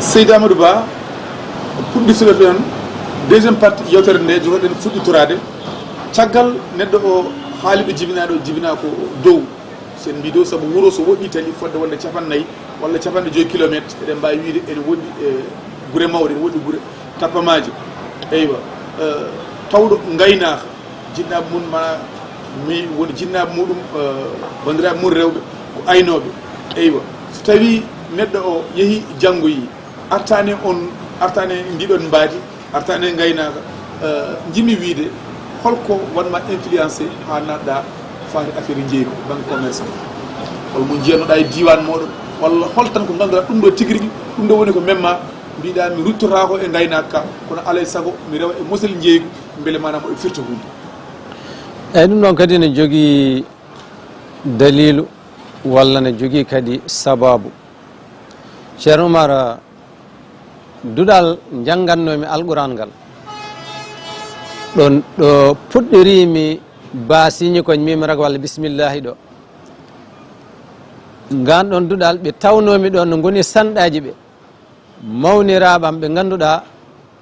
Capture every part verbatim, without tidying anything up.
Seydi Amadou Ba, puɗɗitoɗen deuxième partie yewtere nde, jotoɗen fuɗɗitoraade. Caggal neɗɗo o haali ɗo jibinaaɗo, jibinaa ko dow. So en mbii dow, sabu wuro so woɗɗii tali fodde wonde capanɗe nayi walla capanɗe joyi kilometre, eɗen mbaawi wiyde ene woɗɗi e gure mawɗe, ene woɗɗi gure tappamaaje. Eywa, eh, tawɗo ngaynaaka, jinnaaɓe mum ma mi woni jinnaaɓe muɗum, eh, banndiraaɓe mum rewɓe ko aynooɓe. Eywa, so tawii neɗɗo o yehii janngoyii, artaani on, artaani e ndiɗon mbaadi, artaani e ngaynaaka, eh, njiɗmi wiyde holko waɗ ma influencé haa naatɗa faati affaire njeeygu, banque commerce? Hol mo njiyannoɗaa e diiwaan mooɗon? Walla hol tan ko ngannduɗaa ɗum ɗo tigi rigi, ɗum ɗo woni ko memma, mbiɗa mi ruttotaako e ngaynaaka ka, kono alay sago mi rewa e mosel njeeygu, mbele maanaam o firta huunde? Eyyi, ɗum ɗon kadi ne jogii daliilu walla ne jogii kadi sabaabu. Ceerno Umar, duɗal njanngannoomi Alquraan ngal, ɗo, ɗo puɗɗoriimi ba siñi koñ mimirago walla bismillaahi ɗo. Ngaan ɗon duɗal ɓe tawnoomi ɗon no ngoni sanɗaaji ɓe, mawniraaɓe am ɓe ngannduɗaa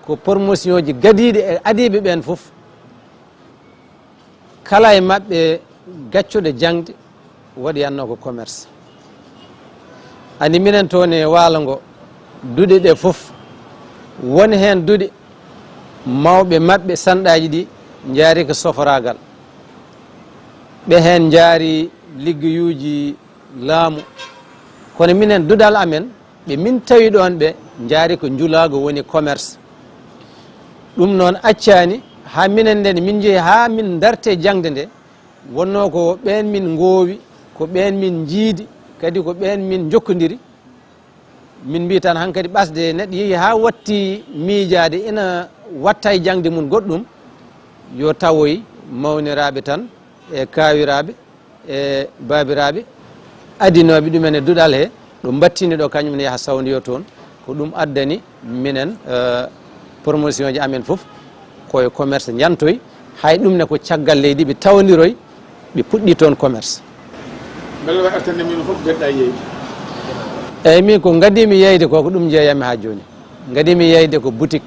ko promotion ji gadiiɗi e adiiɓe ɓeen fof. Kala e maɓɓe gaccuɗo jaŋde waɗi annoo ko commerce. Anndi minen toon e waalo ngo, duɗe ɗe fof, won heen duɗe mawɓe maɓɓe sanɗaaji ɗi njaari ko soforaagal. Ɓe heen njaari liggeyuuji laamu. Kono minen duɗal amen, ɓe min tawi ɗoon ɓe njaari ko njulaagu woni commerce. Ɗum noon accaani haa minen nden min njehi haa min ndarte jaŋde nde, wonnoo ko ɓeen min ngoowi, ko ɓeen min njiidi, kadi ko ɓeen min njokkondiri. Min mbii tan hankadi ɓasde neɗɗo yehi haa watti miijaade ina watta e jaŋde mum goɗɗum, yo tawoy mawniraaɓe tan e kaawiraaɓe e baabiraaɓe adinooɓe ɗumen e duɗal he, ɗo mbattini ɗo kañum ne yaha sawndiyo toon. Ko ɗum addani minen, eh, promotion ji amen fof koye commerce njantoy. Hay ɗum ne ko caggal leydi ɓe tawndiroy, ɓe puɗɗi toon commerce. Mbele waɗi artande min fof mbeɗa yeyde? Eyyi, min ko ngadimi yeyde ko, ko ɗum jeeyami haa jooni. Ngadimi yeyde ko boutique.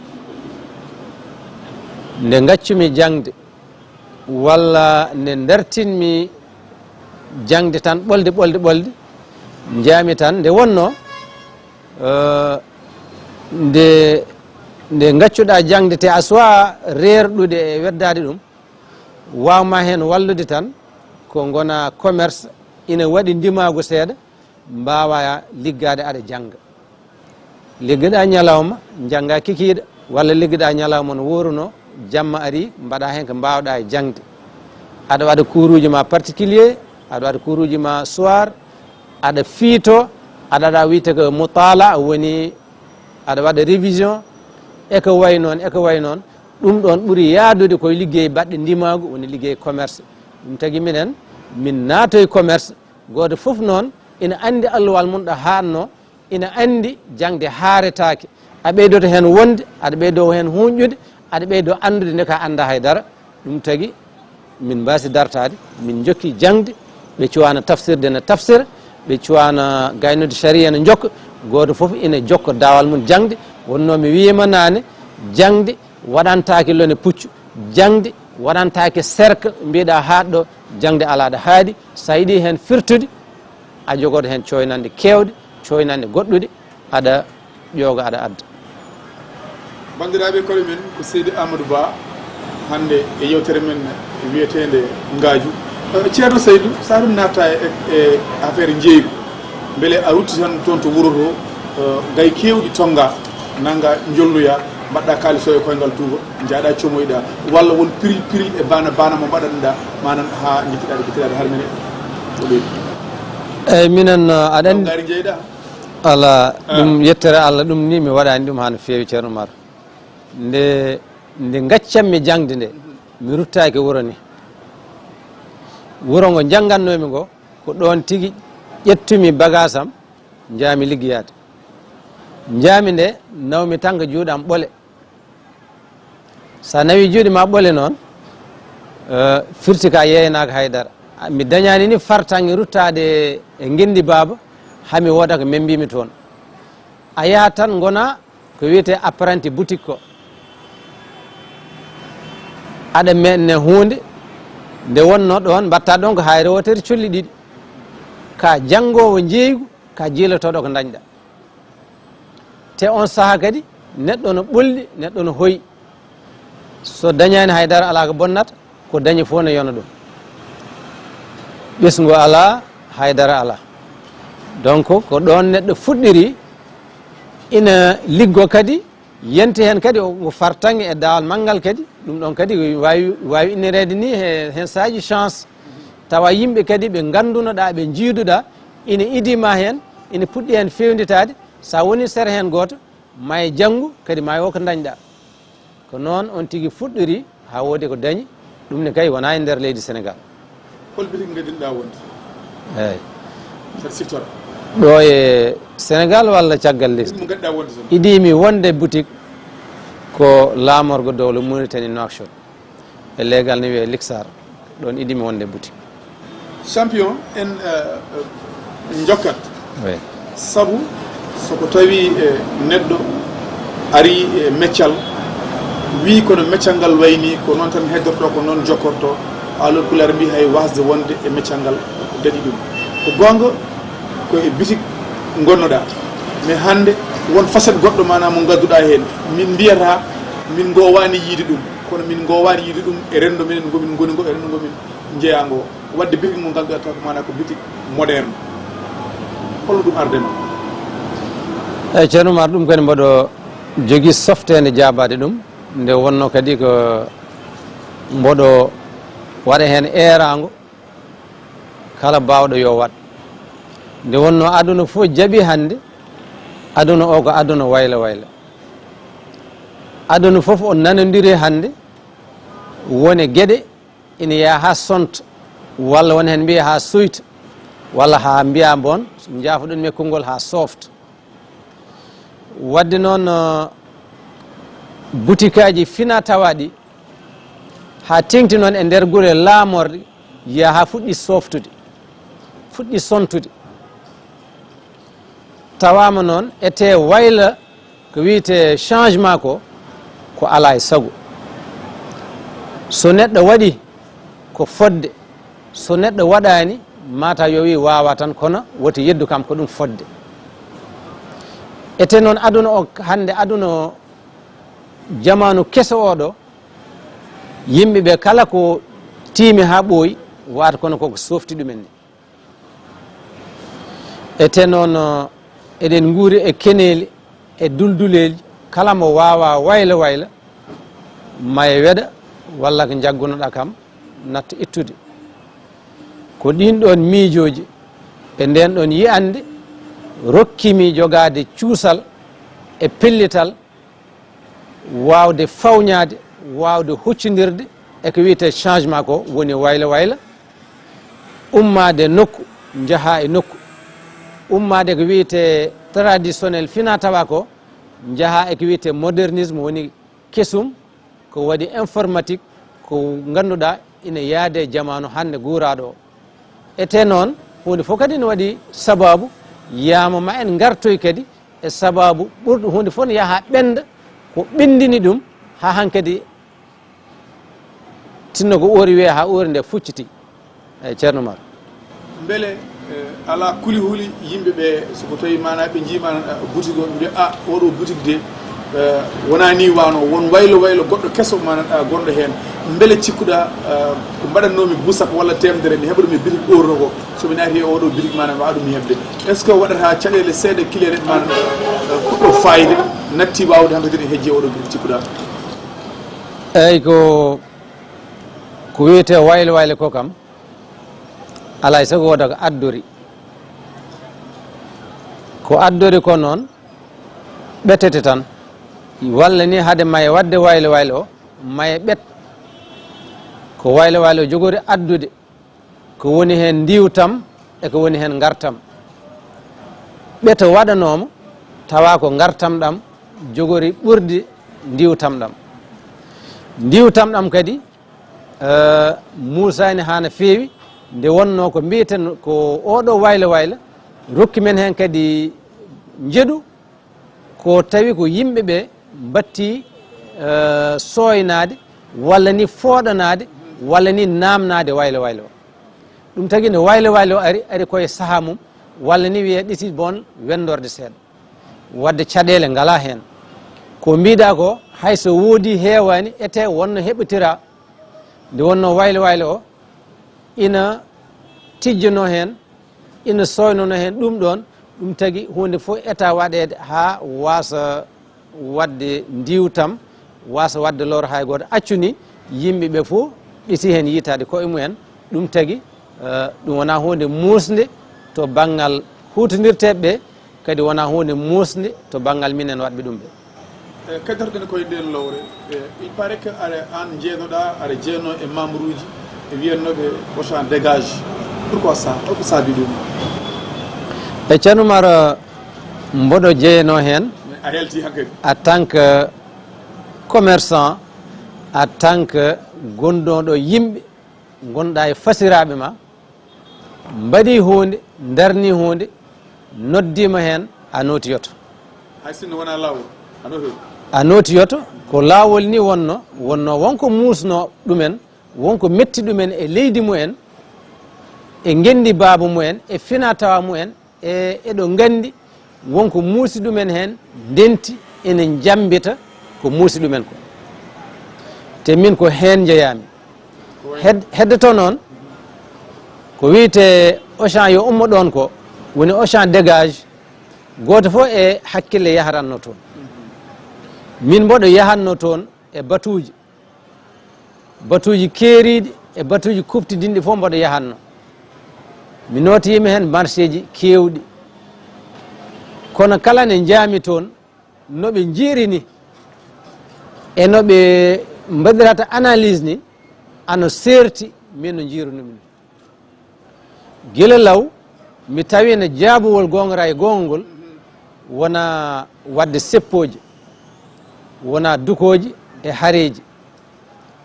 Nde ngaccumi jaŋde, walla nde ndartinmi jaŋde tan ɓolde, ɓolde, ɓolde, njaami tan nde wonnoo, eh, nde, nde ngaccuɗaa jaŋde te a suwaa reerɗude e weddaade ɗum, waawma heen wallude tan ko ngona commerce, ina waɗi ndimaagu seeɗa, mbaawa liggaade aɗa jannga. Liggoɗaa ñalawma, njanngaa kikiiɗe, walla liggoɗaa ñalawma no wooruno, jamma ari, mbaɗaa heen ko mbaawɗaa e jaŋde. Aɗa waɗa kuuruuji ma particulier, aɗa waɗa kuuruuji ma soir, aɗa fiito, aɗa waɗa wiyte ko mutala, woni aɗa waɗa révision, e ko wayi noon, e ko wayi noon. Ɗum ɗoon ɓuri yaadude koye liggey baɗɗe ndimaagu, woni liggey commerce. Ɗum tagi minen, min naatoy commerce, gooto fof noon ina anndi alluwal mum ɗo haatnoo, ina anndi jaŋde haaretaake. A ɓeydoto heen wonde, aɗa ɓeydo heen huuñƴude, aɗa ɓeydo anndude nde ka annda hay dara. Ɗum tagi min mbaasi dartaade, min njokki jaŋde, ɓe cuwaana tafsirde na tafsira, ɓe cuwaana gaynude sariya na njokka, gooto fof ina jokka daawal mum jaŋde. Wonnoo mi wiyiima naane, jaŋde waɗantaake lone puccu, jaŋde waɗantaake cercle, mbiɗa haaɗ ɗo, jaŋde alaa ɗo haaɗi. So a yiɗi heen firtude, a jogoto heen cooynande keewɗe, cooynande goɗɗuɗe, aɗa ƴooga, aɗa adda. Banndiraaɓe, koɗo men ko Seydi Amadou Ba, hannde e yewtere men wiyeteende Ngaaju. Eh, Ceerno Seydou, so a ɗum natta e, e affaire njeeygu, mbele a rutti tan toon to wuro to, eh, gay keewɗi tonnga, nannga njolloya, mbaɗɗa kaalis o e koyngal tuuba, njaaɗa comoyɗa, walla won piril piril e bana bana mo mbaɗanɗa, manan haa njettiɗa ɗo, njettiɗa ɗo har mene ko ɓeydi? Eyyi, minen, eh, aɗa anndi, ngari jeyɗa? Alaa, ɗum yettere Allah, ɗum ni mi waɗani ɗum haa no feewi, Ceerno Umar. Nde, nde ngaccanmi jaŋde nde, mi ruttaaki wuro ni. Wuro ngo njanngatnoomi ngo, ko ɗoon tigi ƴettumi bagaas am, njaami liggiyaade. Njaami nde, nawmi tan ko juuɗe am ɓole. So a nawii juuɗe ma ɓole noon, eh, firti ka yeeyanaaka hay dara. A, mi dañaani ni fartaŋŋe ruttaade e ngenndi baaba, haa mi wooda ko membiimi toon. A yahat tan ngona ko wiyetee apprenti boutique ko. Aɗa meɗne huunde nde wonnoo ɗoon, mbaɗta ɗoon ko hayre wootere colli ɗiɗi. Ka janngoowo njeeygu, ka jiilotooɗo ko ndañɗa. Te on sahaa kadi, neɗɗo no ɓolli, neɗɗo no hoyi. So dañaani hay dara alaa ko bonnata, ko dañi fof no yona ɗum. Ɓesngu alaa, hay dara alaa. Donc, ko ɗoon neɗɗo fuɗɗiri, ina liggo kadi, yenti heen kadi o, o fartaŋŋe e daawal manngal kadi, ɗum ɗoon kadi waawi, waawi innireede ni he, heen saaji chance. Tawa yimɓe kadi ɓe nganndunoɗaa, ɓe njiiduɗaa, ina idii ma heen, ina puɗɗi heen feewnditaade, so a woni sere heen gooto, ma e janngu kadi ma e o ko ndañɗaa. Ko noon on tigi fuɗɗori haa woodi ko dañi, ɗum ne kay wonaa e nder leydi Senegaal. Hol bitik ngadinɗaa wonde? Eey. Saɗa siftora? Ɗo e Senegaal walla caggal lesdi? Bitik mo ngadɗaa wonde toon? Idii mi wonde butik ko laamorgo dowla Mauritanie Nouakchott. E leegal ne wiyee Liksar, ɗoon idii mi wonde butik. Champion, en, eh, eh, njokkat. Oui. Sabu, so ko tawi, eh, neɗɗo ari e meccal, wii kono meccal ngal wayni, ko noon tan heddorto, ko noon jokkorto, alors pulaar mbii hay wasde wonde e meccal ngal daɗi ɗum. Ko goonga, ko e bitik ngonnoɗaa. Mais hannde, won facette goɗɗo, maanaam, mo ngadduɗaa heen. Min mbiyata, min ngoowaani yiide ɗum. Kono min ngoowaani yiide ɗum e renndo menen ngo min ngoni ngo, e renndo ngo min njeyaa ngo. Waɗde bitik mo ngannduɗaa taw ko maanaa ko bitik moderne. Holno ɗum ardema? Eey, Ceerno Umar, ɗum kadi mboɗo jogii softeende jaabaade ɗum. Nde wonnoo kadi ko mboɗo waɗa heen eeraango kala baawɗo yo waɗ. Nde wonnoo aduna fof jaɓi hannde, aduna o ko aduna wayla wayla. Aduna fof o nanondiri hannde, wone geɗe ina yaha haa sonta, walla won heen mbiya haa suyta, walla haa mbiya mboon, so njaafoɗon mi e konngol, haa soofta. Waɗde noon, eh, butikaaji fina tawaaɗi, haa teeŋti noon e nder gure laamorɗe, yaha haa fuɗɗi sooftude, fuɗɗi sontude. Tawaama noon, etee wayla ko wiyetee changement ko, ko alaa e sago. So neɗɗo waɗi ko fodde, so neɗɗo waɗaani, mataw yo wii waawaa tan, kono woti yeddu kam ko ɗum fodde. Etee noon aduna o hannde, aduna o jamaanu keso oo ɗo, yimɓe ɓe kala ko tiimi haa ɓooyi, wata kono koko softi ɗumen ni. Etee noon, eɗen nguuri e keneeli, e dulduleeli, kala mo waawaa wayla wayla, ma e weɗa, walla ko njaggunoɗaa kam, natta ittude. Ko ɗiin ɗoon miijooji, e ndeen ɗoon yi'annde, rokki mi jogaade cuusal e pellital, waawde fawñaade, waawde huccondirde e ko wiyetee changement ko, woni wayla wayla, ummaade nokku, njaha e nokku, ummaade ko wiyetee traditionnel fina tawa ko, njaha e ko wiyetee modernisme, woni kesum, ko waɗi informatique, ko ngannduɗaa ina yaade e jamaanu hannde guuraaɗo o. Etee noon, huunde fof kadi ne waɗi sabaabu, yaama ma en ngartoy kadi e sabaabu ɓurɗo huunde fof ne yaha ɓennda, ko ɓenndini ɗum haa hankadi tinno ko oori wiyee haa oori nde fucciti. Eey, Ceerno Umar. Mbele, eh, alaa kuli huli yimɓe ɓe, so ko tawi maanaa ɓe njii maanaa, eh, boutique o, ɓe mbiya, "Ah, oɗo boutique de, eh, wonaa nii waano, won waylo waylo goɗɗo keso maanaa, ah, gonɗo heen." Mbele cikkuɗaa, eh, ko mbaɗatnoomi busak walla teemedere, mi heɓa ɗum e boutique oorno ko, so mi naati e oɗo boutique maanaa, mi waawa ɗum heɓde? Est-ce que waɗataa caɗeele seeɗa, client maanaa, eh, puɗɗo faayde, natti waawde hankadi ne hejji e oɗo boutique cikkuɗaa? Eey, ko, ko wiyetee waylo waylo ko kam, alaa e sago wooda ko addori. Ko addori ko noon, ɓetete tan. Walla ni hade maye waɗde waylo waylo o, maye ɓet. Ko waylo waylo o jogori addude, ko woni heen ndiwtam e ko woni heen ngartam. Ɓeto waɗanooma, tawa ko ngartam ɗam jogori ɓurdi ndiwtam ɗam. Ndiwtam ɗam kadi, eh, muusaani haa no feewi, nde wonnoo ko mbiyeten ko ooɗo wayla wayla rokki men heen kadi njeɗu, Ko tawi ko yimɓe ɓe mbatti, eh, sooynaade, walla ni fooɗanaade, walla ni naamnaade waylo waylo o. Ɗum tagi nde waylo waylo o ari, ari koye sahaa mum, walla ni wiyee ɗisi bon wenndorde seeɗa. Wadde caɗeele ngalaa heen. Ko mbiɗaa ko, hay so woodi heewaani, ete wonno heɓotiraa. Nde wonnoo waylo waylo o, ina tijjanoo heen, ina sooynonoo heen ɗum ɗoon, ɗum tagi huunde fof eta waɗeede haa waasa waɗde ndiwtam, waasa waɗde lor hay gooto. Accu ni yimɓe ɓe fof ɗisi heen yiytaade koye mumen. Ɗum tagi, eh, ɗum wonaa huunde muusnde to banngal huutondirteeɓe ɓe, kadi wonaa huunde muusnde to banngal minen waɗɓe ɗum ɓe. E, keddotoɗen koye ndeen lowre, e, il paraît que aɗa, aan jeynoɗaa, aɗa jeyanoo e membre uji e wiyatnooɓe Auchan dégage. Pourquoi ça? Holko saabi ɗum? E Ceerno Umar, mboɗo jeyanoo heen. Mais a helti hankadi. En tant que commerçant, en tant que gondooɗo yimɓe, ngonɗaa e fasiraaɓe ma, mbaɗii huunde, ndarnii huunde, noddiima heen, a nootiyoto. Hay sinno wonaa laawol, a nootiyoto. A nootiyoto, ko laawol ni wonno, wonno wonko muusnoo ɗumen, wonko metti ɗumen e leydi mumen, e ngenndi baaba mumen, e finaa tawaa mumen, e eɗo nganndi wonko muusi ɗumen heen, ndenti ene njambita ko muusi ɗumen ko. Te min ko heen njeyaami. Hed-, heddoto noon, ko wiyetee Auchan yo ummo ɗoon ko, woni Auchan dégage, gooto fof e hakkille yaharanno toon. Min mboɗo yahanno toon e batuuji, batuuji keeriiɗi e batuuji kuftidinɗi fof mboɗo yahanno. Mi nootiima heen marseeji keewɗi. Kono kala ne njaami toon, no ɓe njiiri ni, e no ɓe mbaɗirata analyse ni, ano seerti min no njiirunumi ni. Gila law, mi tawi no jaabuwol goongraa e goonga ngol wona waɗde seppooji, wona dukooji e hareeji.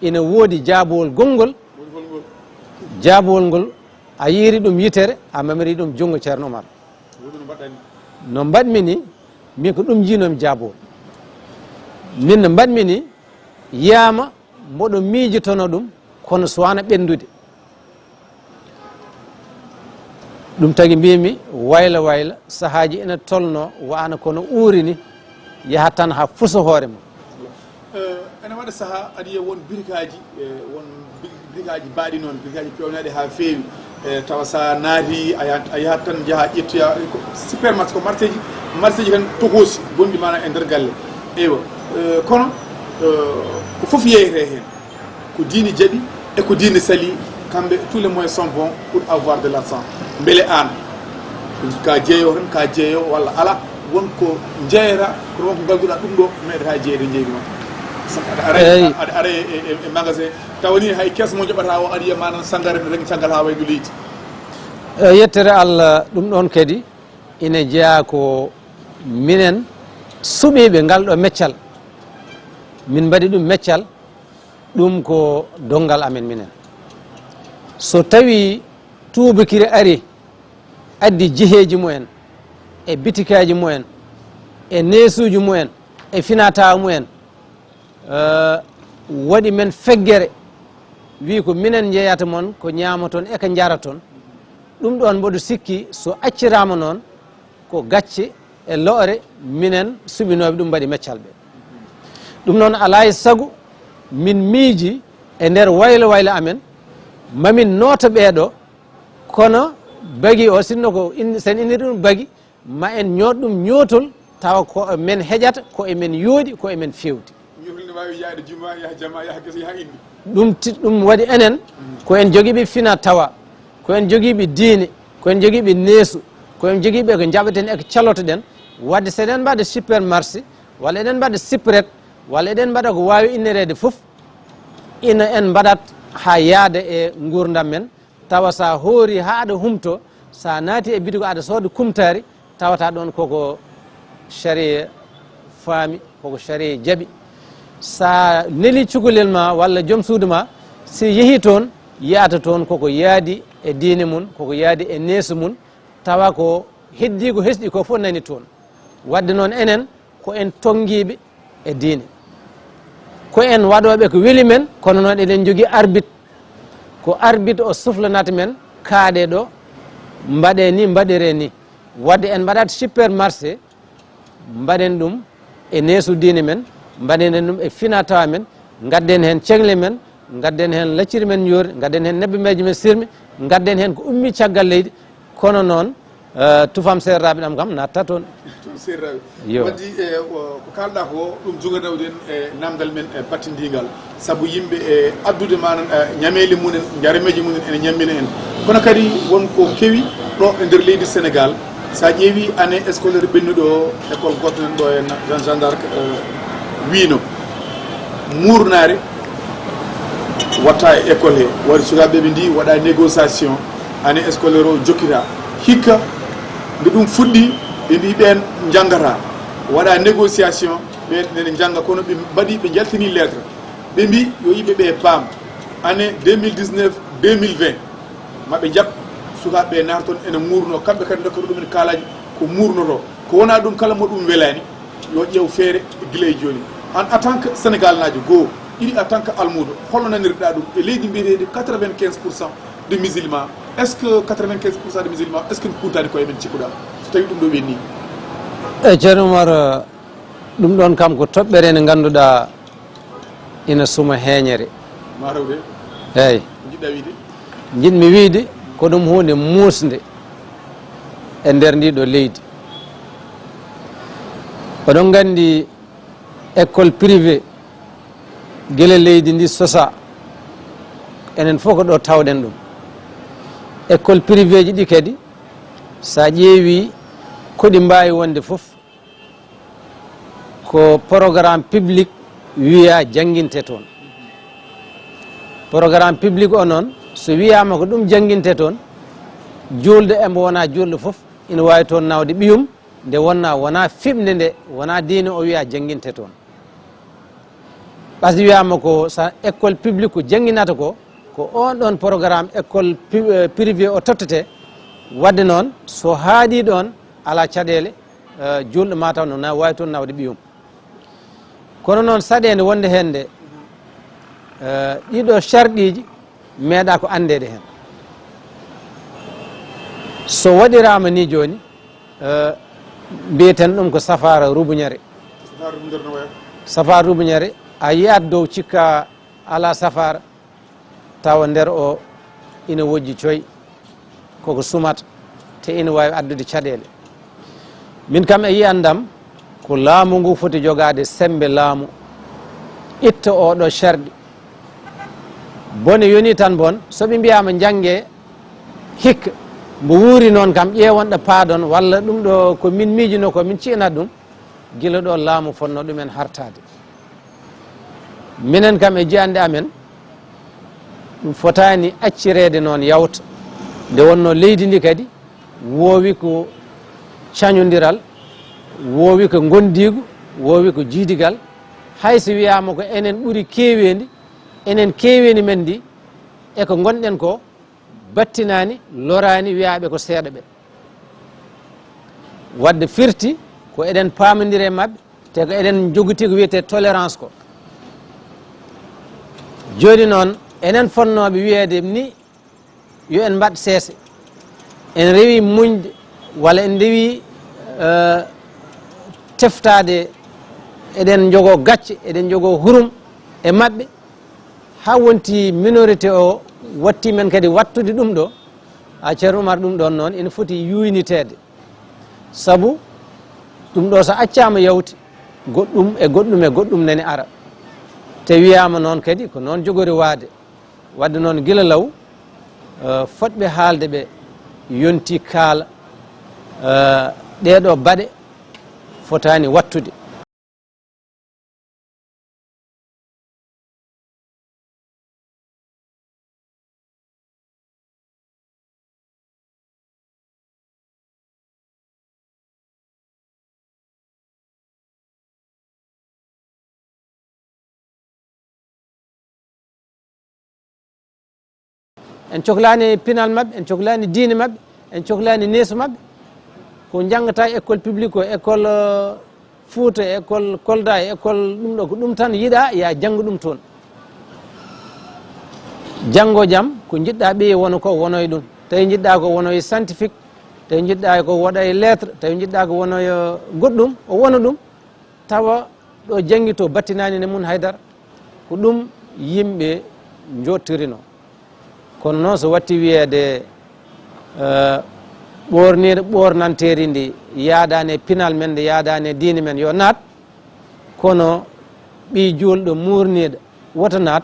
Ina woodi jaabuwol gonngol, jaabuwol ngol a yiiri ɗum yitere, a mamiri ɗum junngo Ceerno Umar. No mbaɗmi ni, min ko ɗum njiinoomi jaabuwol. Min no mbaɗmi ni, yiyaama mboɗo miijotono ɗum, kono suwaana ɓenndude. Ɗum tagi mbiymi, wayla wayla, sahaaji ina tolno, wa'ana kono uuri ni, yaha tan haa fuso hoore mum. Eh, ene waɗa sahaa aɗa yiya won birikaaji, eh, won bi-, birikaaji baaɗi noon, birikaaji peewnaaɗi haa feewi. Eh, tawa so a naati, a yahat, a yahat tan njaha ƴettoya, ko supermarché, ko marché ji, marché ji tan tokosi, gonɗi maana e nder galle. Eywa, eh, kono, eh, ko fof yeeyete heen. Ko diine jaɓi e ko diine sali, kamɓe, tous les moyens sont bons pour avoir de l'argent. Mbele aan, ka jeeyo tan, ka jeeyo walla ala, won ko jeeyata, kono won ko ngalduɗaa ɗum ɗo, meeɗata jeeyde jeeygu ma. Aɗa ara, eey, aɗa ara e, e, e magasin, tawa ni hay kees mo njoɓata o, aɗa yiya manan sanngara ne regi caggal haa wayno leydi. E yettere Allah, ɗum ɗon kadi ina jeyaa ko minen suɓiiɓe ngal ɗo meccal. Min mbaɗi ɗum meccal, ɗum ko donngal amen minen. So tawii tuubakiri ari, addi jiheeji mumen, e bitikaaji mumen, e neesuuji mumen, e finaa-tawaa mumen, eh, waɗi men feggere, wii ko minen njeyata mon, ko ñaamaton e ko njaraton. Ɗum ɗoon mboɗo sikki so acciraama noon, ko gacce e lo'ore minen suɓinooɓe ɗum mbaɗi meccal ɓe. Ɗum noon alaa e sago min miiji e nder waylo waylo amen, mamin noota ɓeeɗo, kono bagi o, sinno ko in-, sen inniri ɗum bagi, ma en ñoot ɗum ñootol, tawa ko men heƴata, ko e men yooɗi, ko e men feewti. Ñootol ne waawi yahde juma, yaha jama, yaha gese, yaha inde. Ɗum ti-, ɗum waɗi enen, ko en jogiiɓe finaa-tawaa, ko en jogiiɓe diine, ko en jogiiɓe neesu, ko en jogiiɓe ko njaɓaten e ko calotoɗen. Wadde so eɗen mbaɗa supermarché, walla eɗen mbaɗa supérette, walla eɗen mbaɗa ko waawi innereede fof, ina en mbaɗat haa yaada e nguurndam men. Tawa so a hoori haa aɗa humto, so a naati e bitigu aɗa sooda kumtaari, tawata ɗoon koko sariya faami, koko sariya jaɓi. So a neli cukalel ma walla joom suudu ma, si yehi toon, yiyata toon koko yaadi e diine mum, koko yaadi e neesu mum, tawa ko heddii ko hesɗi ko fof nani toon. Wadde noon enen, Ko en tonngiiɓe e diine. Ko en waɗooɓe ko weli men, kono noon eɗen njogii arbitre. Ko arbitre o suflanata men, kaaɗee ɗo, mbaɗee ni, mbaɗiree ni. Waɗde en mbaɗat supermarché, mbaɗen ɗum e neesu diine men, mbaɗen ɗum e finaa-tawaa men, ngadden heen ceŋle men, ngadden heen lacciri men njoori, ngadden heen nebbemeeje men sirmi, ngadden heen ko ummii caggal leydi, kono noon, eh, tufam seereraaɓe ɗam kam naattat toon. Tufam seereraaɓe. Yo. Waddi, eh, o, ko kaalɗaa ko, ɗum joginawɗen e naamndal men, eh, battindiingal. Sabu yimɓe e addude manan, eh, ñameeli mumen, njarameeji mumen ene ñammina en. Kono kadi won ko kewi ɗo e nder leydi Sénégal. So a ƴeewi année scolaire ɓennuɗo o, école goɗɗo nan ɗo e Jean, Jeanne d'Arc, eh, wiino muurnaare watta e école he. Waɗi sukaaɓe ɓe ndi waɗa négociation, année scolaire o jokkita. Hikka nde ɗum fuɗɗi, ɓe mbi ɓeen njanngata. Waɗa négociation, ɓeen nene njannga, kono ɓe mbaɗi, ɓe njaltini lettre. Ɓe mbi yo yimɓe ɓe paam, année deux mille dix-neuf, deux mille vingt, maɓe njaɓ sukaaɓe ɓe naata toon ene muurno, kamɓe kadi ndokkata ɗumen kaalaaji ko muurnoto. Ko wona ɗum, kala mo ɗum welaani, yo ƴeew feere gila e jooni. An, en tant que Sénégalnaajo, goo, ɗiɗi, en tant que almuudo, holno nanirɗa ɗum e leydi mbiyeteedi quatre-vingt-quinze pour cent de musulmans? Est-ce que quatre-vingt-quinze pour cent de musulmans, est-ce que en kuntaani koye men, cikkuɗa, so tawi ɗum ɗo ɓenni? E Ceerno Umar, ɗum ɗon kam ko toɓɓere nde ngannduɗaa ina suma heeñere. Ma rewde. Eeyi. Ko njiɗɗa wiide? Njiɗmi wiide ko ɗum huunde muusnde e nder ndi ɗo leydi. Oɗon nganndi école privée gila leydi ndi sosa, enen fof ko ɗo tawɗen ɗum. École privée ji ɗi kadi, so a ƴeewi ko ɗi mbaawi wonde fof, ko programme public wiya jannginte toon. Programme public o noon, so wiyaama ko ɗum jannginte toon, juulɗo e mbo wonaa juulɗo fof ina waawi toon nawde ɓiyum, nde wonnaa wonaa fiɓnde nde, wonaa diine o wiya jannginte toon. Ɓasde wiyaama ko sa école public ko jannginata ko, ko oon ɗoon programme école pi-, eh, privé o tottete. Waɗde noon, so haaɗii ɗoon, alaa caɗeele, eh, juulɗo mataw no na-, waawi toon nawde ɓiyum. Kono noon, saɗeende wonde heen nde, eh, ɗiɗo sarɗiiji meeɗaa ko anndeede heen. So waɗiraama ni jooni, eh, mbiyeten ɗum ko safaara rubuñere. Safaara rubuñere no waya? Safaara rubuñere, a yiyat dow cikka alaa safaara, tawa nder o ina wojji coy, koko sumata, te ina waawi addude caɗeele. Min kam e yiyandam, ko laamu ngu foti jogaade semmbe laamu, itta oo ɗoo sarɗi. Bone yoni tan bon, so ɓe mbiyaama njannge hikka, mbo wuuri noon kam, ƴeewon ɗo paaɗon, walla ɗum ɗo ko min miijuno, ko min ci'nat ɗum, gila ɗo laamu fotno ɗumen hartaade. Minen kam e jiyannde amen, ɗum fotaani accireede noon yawta. Nde wonnoo leydi ndi kadi woowi ko cañondiral, woowi ko ngondiigu, woowi ko jiidigal. Hay so wiyaama ko enen ɓuri keeweendi, enen keeweendi men ndi, e ko ngonɗen ko, battinaani, loraani wiyaaɓe ko seeɗa ɓe. Waɗde firti ko eɗen paamondiri e maɓɓe, te ko eɗen njogitii ko wiyetee tolérance ko. Jooni noon, enen fotnooɓe wiyeede ni, yo en mbaɗ seese. En rewi muñde, walla en rewi, eh, teftaade, eɗen njogoo gacce, eɗen njogoo hurum e maɓɓe, haa wonti minorité o watti men kadi wattude ɗum ɗo. A Ceerno Umar, ɗum ɗon noon ina foti yuyniteede, sabu ɗum ɗo so accaama yawti, goɗɗum e goɗɗum e goɗɗum nani ara. Te wiyaama noon kadi ko noon jogori waade. Waɗde noon gila law, eh, fotɓe haalde ɓe yonti kaala, eh, ɗee ɗo baɗe fotaani wattude. En coklaani pinal maɓɓe, en coklaani diine maɓɓe, en coklaani neesu maɓɓe. Ko njanngata école publique ko école, euh, Fuuta, école Kolda, école ɗum ɗo, ko ɗum tan yiɗaa, ya janngu ɗum toon. Janngo jam, ko njiɗɗaa ɓiye wona ko, wonoy ɗum. Tawi njiɗɗaa ko wonoy scientifique, tawi njiɗɗaa ko waɗay lettre, tawi njiɗɗaa ko wonoy, eh, goɗɗum, o wona ɗum. Tawa ɗo janngi to battinaani ne mum haydara. Ko ɗum yimɓe njottirino. Kono noon, so watti wiyeede, eh, ɓoorniiɗo ɓoornanteeri ndi yaadaani e pinal men, ndi yaadaani e diine men, yo naat, kono ɓii juulɗo muurniiɗo wota naat,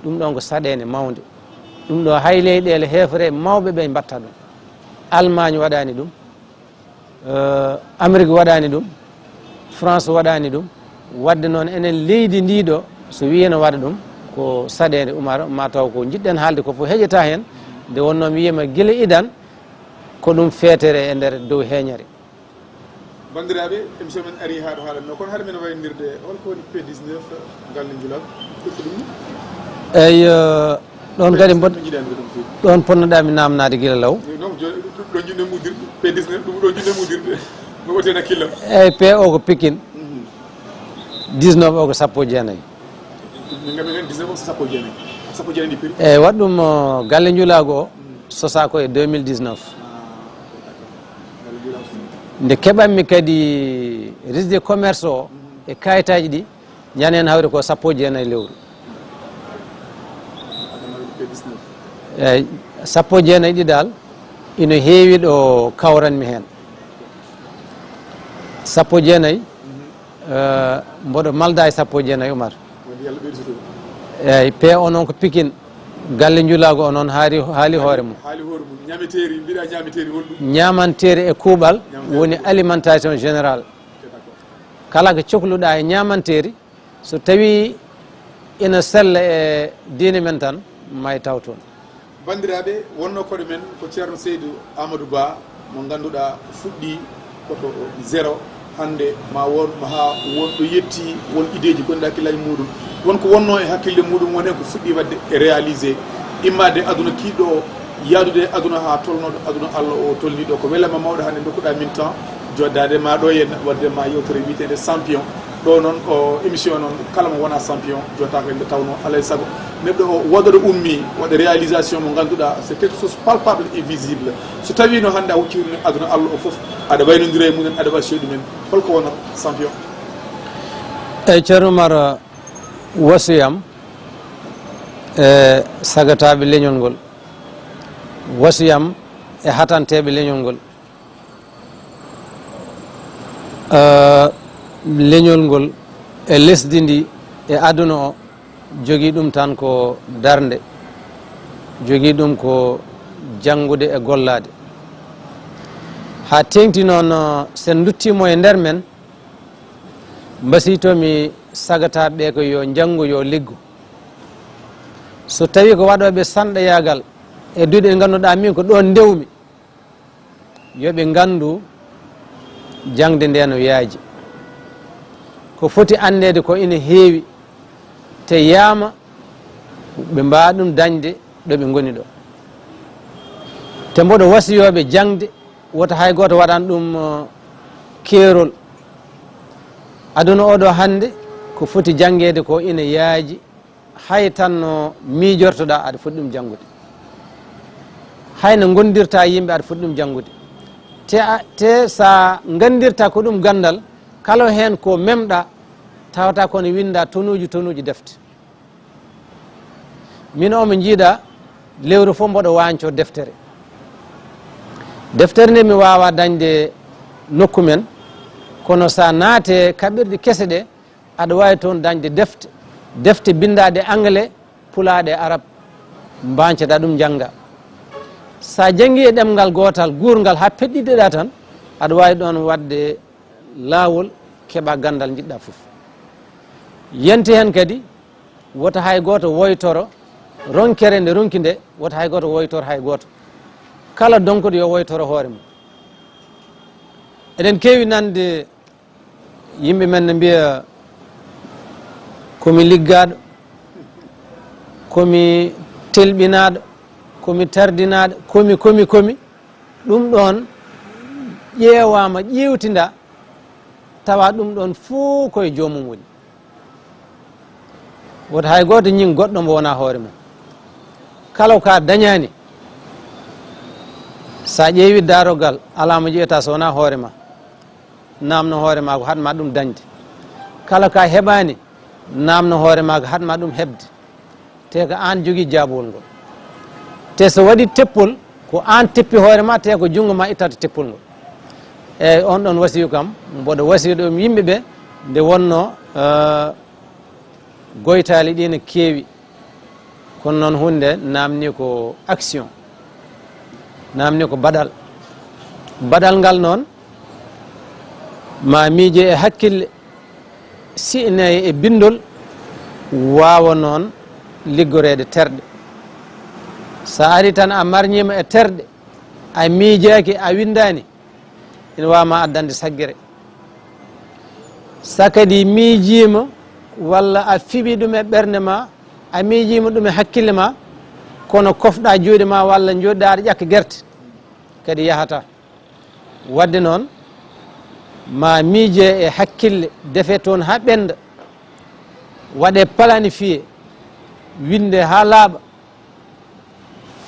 ɗum ɗoon ko saɗeende mawnde. Ɗum ɗo hay leyɗeele heefere mawɓe ɓe mbatta ɗum. Allemagne waɗaani ɗum. Eh, Amérique waɗaani ɗum, France waɗaani ɗum. Waɗde noon, enen leydi ndii ɗo, so wiyii ene waɗa ɗum, ko saɗeende, Umar, ma taw ko njiɗɗen haalde ko fof heƴataa heen. Nde wonnoo mi wiyiima gila idan, ko ɗum feetere e nder dow heeñare. Banndiraaɓe, émission men arii haa ɗo haaɗatnoo, kono hade men wayndirde, hol ko woni P dix-neuf, galle njulaagu? Firti ɗum? Eey, eh, ɗon kadi mbot-, ɗon ponnoɗaa mi naamnaade gila law. Ɗon jiɗɗen mudirde, P dix-neuf, ɗum ɗon jiɗɗen mudirde. No woti heen hakkille am. Eey, P o ko Pikine. Mhm. Dix-neuf o ko sappo e jeenayi. Min ngam en dix-neuf o ko sappo e jeenayi. Sappo e jeenayi ndi piri? Eey, waɗ ɗum, o, galle njulaagu o, mhm, sosaa ko e deux mille dix-neuf. Ah, ok, d'accord. Galle njulaagu. Nde keɓanmi kadi registre de commerce o, mhm, e kayitaaji ɗi, ñande heen hawri ko sappo e jeenayi lewru. Eey, sappo e jeenayi ɗi dal, ina heewi ɗo kawranmi heen. Sappo e jeenayi, eh, mboɗo malda e sappo e jeenayi, Umar. Eey, P o noon ko Pikine, galle njulaagu o noon haali, haali hoore mum. Haali hoore mum. Ñaameteeri, mbiɗa ñaameteeri holɗum? Ñaamanteeri e kuuɓal woni alimentation générale. Ok, d'accord. Kala ko cokluɗaa e ñaamanteeri, so tawii ina sella e diine men tan, may taw toon. Banndiraaɓe, wonnoo koɗo men ko Ceerno Seydou Amadou Ba, mo ngannduɗaa fuɗɗii koto zéro, hannde ma won, ma haa won ɗo yetti, won ideeji gonɗi hakkillaaji muɗum. Won ko wonnoo e hakkille muɗum, won heen ko fuɗɗii waɗde e réalisé, immaade aduna kiiɗɗo o, yaadude e aduna haa tolnoo ɗo aduna Allah o tolnii ɗo. Ko welama mawɗo hannde ndokkuɗaa min temps, jooɗdaade ma ɗo e waɗde ma yewtere wiyeteende Champion. Ɗo noon, o émission noon, kala mo wonaa champion, jotaako e nde tawnoo, alaa e sago neɗɗo o woda ɗo ummi, waɗa réalisation mo ngannduɗaa, c'est quelque chose palpable et visible. So tawii no hannde a huccirni aduna Allah o fof, aɗa waynondira e mumen, aɗa wasiyoo ɗumen, holko wonata champion? Eey, Ceerno Umar, wasiyam e sagataaɓe leñol ngol, wasiyam e hatanteeɓe leñol ngol. Eh, leñol ngol e lesdi ndi e aduna o, jogii ɗum tan ko darnde, jogii ɗum ko janngude e gollaade. Haa teeŋti noon, eh, so en nduttiima e nder men, mbasiytoo-mi sagataaɓe ɓe ko yo njanngu, yo liggu. So tawii ko waɗooɓe sanɗayaagal e duɗe ɗe ngannduɗaa min ko ɗoon ndewmi, yo ɓe nganndu jaŋde nde no yaaji. Ko foti anndeede ko ina heewi, te yaama ɓe mbaawa ɗum dañde ɗo ɓe ngoni ɗo. Te mboɗo wasiyoo ɓe jaŋde, wota hay gooto waɗan ɗum, uh, keerol. Aduna o ɗo hannde, ko foti janngeede ko ina yaaji. Hay tan no miijortoɗaa, aɗa foti ɗum janngude. Hay no ngondirta yimɓe, aɗa foti ɗum janngude. Te a, te sa nganndirta ko ɗum ganndal, kala heen ko memɗa, tawata ko ne winnda tonuuji, tonuuji defte. Min o mo njiiɗa, lewru fof mboɗo wañco deftere. Deftere nde mi waawa dañde nokku men, kono sa naate kaɓirɗe kese ɗe, aɗa waawi toon dañde defte, defte binndaaɗe angle, pulaaɗe arab, mbañcoɗaa ɗum, njannga. So a janngii e ɗemngal gootal, guurngal, haa peɗɗiɗɗoɗaa tan, aɗa waawi ɗoon waɗde laawol, keɓaa ganndal njiɗɗaa fof. Yanti heen kadi, wota hay gooto woytoro, ronkere nde ronki nde, wota hay gooto woytor hay gooto. Kala donkuɗo yo woytoro hoore mum. Eɗen keewi nande yimɓe men ne mbiya, "Ko mi liggaaɗo, ko mi telɓinaaɗo, ko mi tardinaaɗo, ko mi, ko mi, ko mi." Ɗum ɗoon ƴeewaama, ƴeewtinda, Tawa ɗum ɗon fuu koye joomum woni. Woto hay gooto ñing goɗɗo mbo wonaa hoore mum. Kala ko a dañaani, so a ƴeewi daarogal, alaa mo ƴeewta so wonaa hoore ma. Naamno hoore ma ko haɗma ɗum dañde. Kala ko a heɓaani, naamno hoore ma ko haɗma ɗum heɓde. Te ko aan jogii jaabowol ngol. Te so waɗi teppol, ko aan teppi hoore ma, te ko junngo ma ittata teppol ngol. Eeyi, on ɗon wasiyu kam, mboɗo wasiyu ɗum yimɓe ɓe, nde wonno, eh, goytaali ɗi ne keewi. Kono noon huunde naamni ko action, naamni ko baɗal. Baɗal ngal noon, ma miije e hakkille, si ene e binndol, waawa noon liggoreede terɗe. So a ari tan a marñiima e terɗe, a miijaaki, a winndaani, ina waawa ma addande saggere. So a kadi miijiima walla a fiɓi ɗum e ɓernde ma, a miijiima ɗum e hakkille ma, kono kofɗa juuɗe ma walla njooɗɗa aɗa ƴakka gerte, kadi yahata. Waɗde noon, ma miije e hakkille, defe toon haa ɓennda, waɗe planifié, winnde haa laaɓa,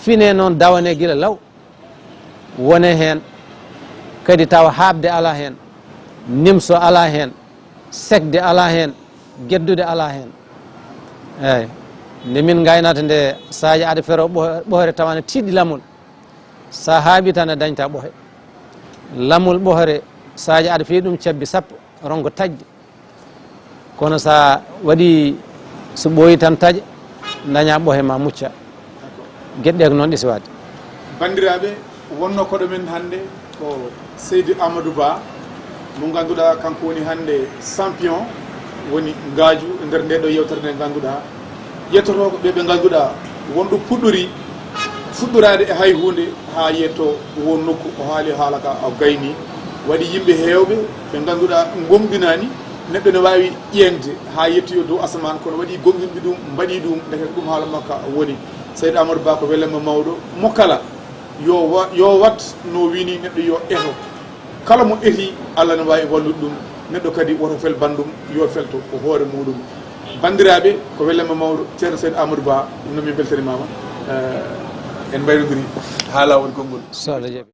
fine noon, dawane gila law, wone heen, kadi tawa haaɓde alaa heen, nimso alaa heen, sekde alaa heen, geddude alaa heen. Eeyi, nde min ngaynata nde, saaji aɗa fero ɓo-, ɓohre tawa ne tiiɗi lamol. So a haaɓi tan a dañta ɓohe. Lamol ɓohre, saaji aɗa fiya ɗum cabbi sappo, rongo taƴde. Kono so a waɗi, so ɓooyi tan taƴa, daña ɓohe ma mucca. Geɗe ɗe ko noon ɗe siwaade. Banndiraaɓe, wonno koɗo men hannde ko Seydi Amadou Ba, mo ngannduɗaa kanko woni hannde champion, woni ngaaju e nder nde ɗo yewtere nde ngannduɗaa. Yettotooɓe ɓe ɓe ngannduɗaa won ɗo puɗɗori fuɗɗoraade e hay huunde haa yetto won nokku, o haali haala ka o gayni. Waɗi yimɓe heewɓe ɓe ngannduɗaa ngomɗinaani neɗɗo ne waawi ƴeeŋde haa yettoyo dow asamaan, kono waɗi gomɗinɓe ɗum, mbaɗi ɗum, ndeke ko ɗum haala makka woni. Seydi Amadou Ba ko welema mawɗo, mo kala yo wa-, yo wat no wini neɗɗo yo eto. Kala mo eti, Allah ne waawi wallude ɗum. Neɗɗo kadi woto fel banndum, yo felto ko hoore muɗum. Banndiraaɓe, ko welema mawɗo, Ceerno Seydi Amadou Ba, ɗum noon min mbeltanimaama. Eh, en mbayrondiri haa laawol konngol. So Allah jaɓi.